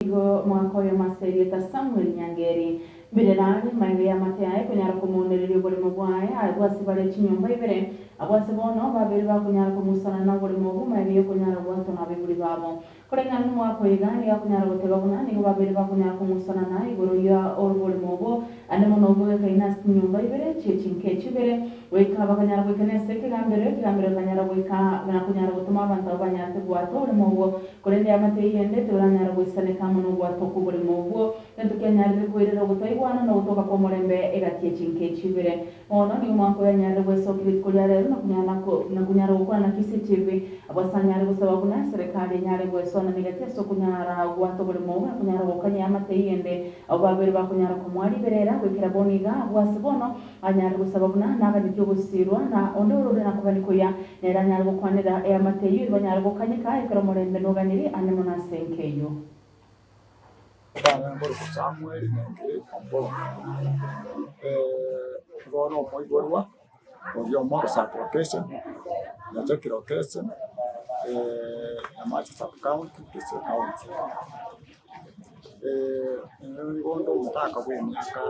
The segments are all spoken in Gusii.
Nigo omwaka oyomo ase erieta Samuel Nyangeri. Mbirera are magega y'amate aye konyara komounereria oboremo bwaye agwo ase bare chinyomba ibere, abwo ase bono babere bakonyara kong'usana noboremo obwo magega y'okonyara gwatwa nabaibori babo. Koreng'ana nomwaka oyo iga nigo akonyara goteba buna nigo babere bakonyara kong'usanana igoro ya oboremo obo, ande mono obwegekaine ase chinyomba ibere chie chinka echio ibere, goika bakanyara goika nese ekegambero, ekegambero gekanyara goika na konyara gotoma abanto abwo banyarete gwata oboremo obwo, korende eamate eyio ende tibaranyara goisaneka amo nogwatwa kw'oboremo obwo. Gento kianyarire koirera ogotaigwana na ogotoka kw'omorembe egati ye chinka echio ibere. Bono nigo omwaka oyo anyarire gwesokia rituko ria rero na konyara na konyara gokwana na Kisii TV. Abwo ase anyare gosaba buna eserekari enyare gwesoanania egati ase okonyara gwata oboremo obo na konyara gokania eamate eyio ende abwo babere bakonyara komoa riberera goikera bono iga abwo ase bono anyare gosaba buna naganetie ogosirwa na onde orore na kobani koya nere anyare gokwanera eamate eyio erio banyare gokanyeka ekero omorembe noganiri ande mono ase enka eyio. Abana nkorokwa Samuel Nyankere Ombongo, bono omoiborwa oria omo sub location, Nyacheki location, Nyamache sub county, Kisii county. Nigo onde omotaka bwa emiaka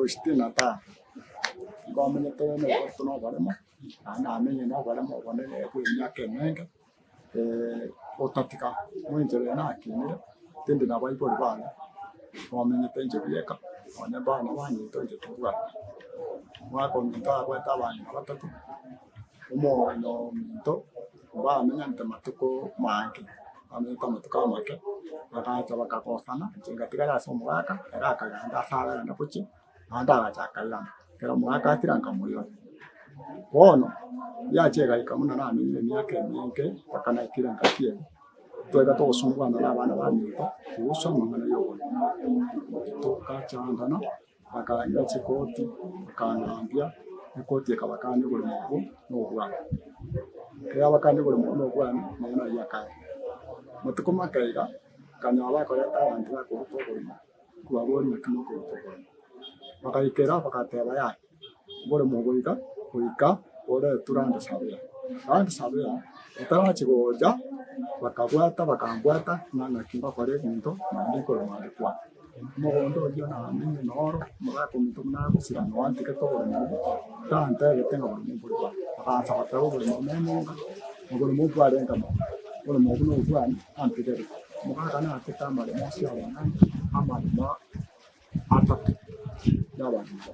sitini na tano, nigo amenyete na oboremo, naende namenye na oboremo obonene bwa emiaka emenge. Otatiga mwenchera eye nakinire, tindi nabaibori bane, twamenyete inche bieka, nonye abana banyete inche tibwati. Omwaka ominto abwate abang'ina batato, omong'ina ominto mbamenyete matuko mange, bamenyete amatuko amake, bagacha bakagosana, inche ngatigara ase omogaka, ere akagenda ase aragende gochia. Naende agacha akairana, ekero omogaka atira nkamoirora. Bono yachia egaika buna namenyire emiaka emenge mpaka naikire engaki eye, twaiga togosumbwana na abana baminto kuhusu amang'ana ya oboremo. Togachandana, bakang'ira chikoti, bakang'ambia, ekoti ekabakania oboremo obwo na obwane. Ekero yabakania oboremo obwo na obwane, amang'ana ayio akaera. Amatuko make iga, nkanyora bakoreta abanto bakoruta oboremo. Kwaboria naki mokoruta oboremo. Bagaikera bagateba yaya, oboremo obo iga goika boretwe Land Surveyor. Land Surveyor etarachi gocha, bakabwata bakambwata ng'a naki ngokora ebinto naende nkorema ande kwane. Omogondo oyio namenye noro, omogaka ominto buna agosira noo antigete oboremo obwo, tantebete ng'a oboremo mbori bwane. Bagaansa goteba oboremo nomonga, oboremo bwarenge mono, oboremo obwo nobwane antigerete. Omogaka naatete amaremo ase abang'aini, amaremo atato y'abanto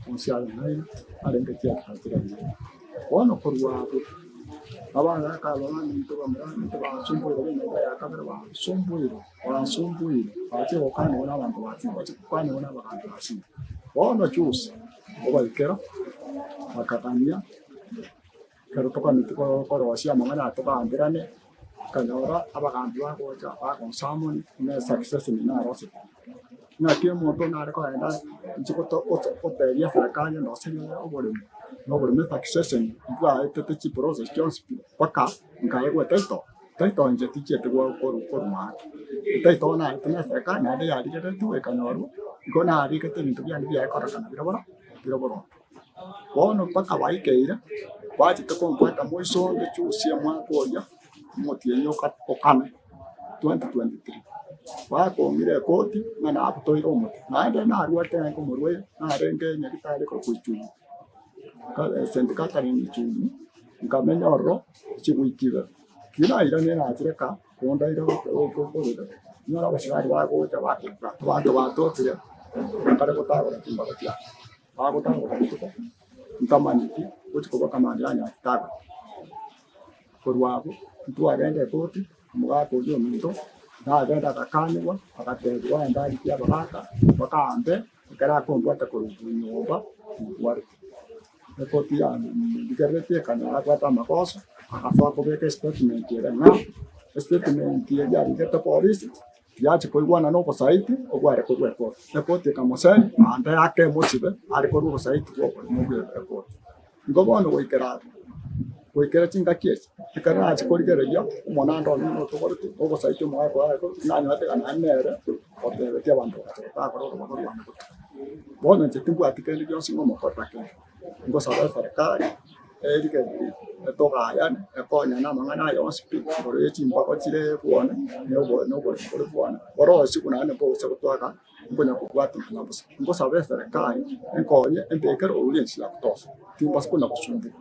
bonsi abang'aini arenge chiakachire buya. Bono korwa abwo, abagaka aba baminto bamura bansumbuire b'enyomba ya kabere bansumbuire, bansumbuire, bachia gokwanigwa na abanto ba ching'o, bachia gokwanigwa na abagambi ba ching'o. Bono juzi, obaikera, bakagania. Ekero toganeti korosia amang'ana aya togamberane, tokanyora abagambi bagocha bagonsamoni buna esuccession narosete. Naki omonto nare kogenda inche gotebia eserekari ndoserie oboremo, na oboremo esuccession mbwaetete chiprocess chionsi pi mpaka nkaegwa etitle, etitle inche tichieti korwa ake. Etitle naetwe na eserekari naende yarigereretigwe ekanyorwa, igo narigete ebinto biane biaye kororekana bire boro bire boronge. Bono mpaka baikeire, bachete kombwata moiso onde juzi omwaka oria, omotienyi o kane 2023. Bakong'ira ekoti ng'a nabutoire omote, naende narwete nge omorwaire, narenge nyagetari korokwa Ichuni, St Catherine Ichuni, nkamenya ororo chiwiki ibere. Ki nairanire nachire ka, kondaire korera, nigo abasigari bagocha bakobwata, abanto batokire, bakare gotagora chimbago chiane. Bagotang'oka rituko, ntamanyeti gochia koba kamanda yanyarete tagete. Korwa abwo ntwagenda ekoti, omogaka oyio ominto nagenda agakanigwa, agatebigwa aende arigie abagaka bakaambe ekero akombwata korwa nyomba intwarete. Ekoti yandigereretie ekanyora abwate amagoso, agasoa kobeka estatement ere ng'a estatement eria arigete polisi. Tiachi koigwana nobosaiti obware korwa ekoti. Ekoti ekamoseria, naende ake emosibe are korwa obosaiti bw'oborimo bwe ekoti. Igo bono goikera abwo, goikera chingaki echi, ekero nachia korigereria omonanda one notoboreti, obosaiti omogaka oye are korwa, nanyorete ng'a naende nere otebetie abanto bagacha gotakora orobago rwane botuko. Bono inche timbwati kende gionsi ng'omokorera kende, ngosaba eserekari. Erigeri etogayane, ekonyane amang'ana aya onsi pi, igoro ye chimbago chire bwane, na obo na oboremo bore bwane, borosie buna naende mbogose gotwaka nkonya kobwati mang'ana bosa. Ngosaba eserekari enkonye embekere oria ense ya kutosha, timbasa konya gosumbua.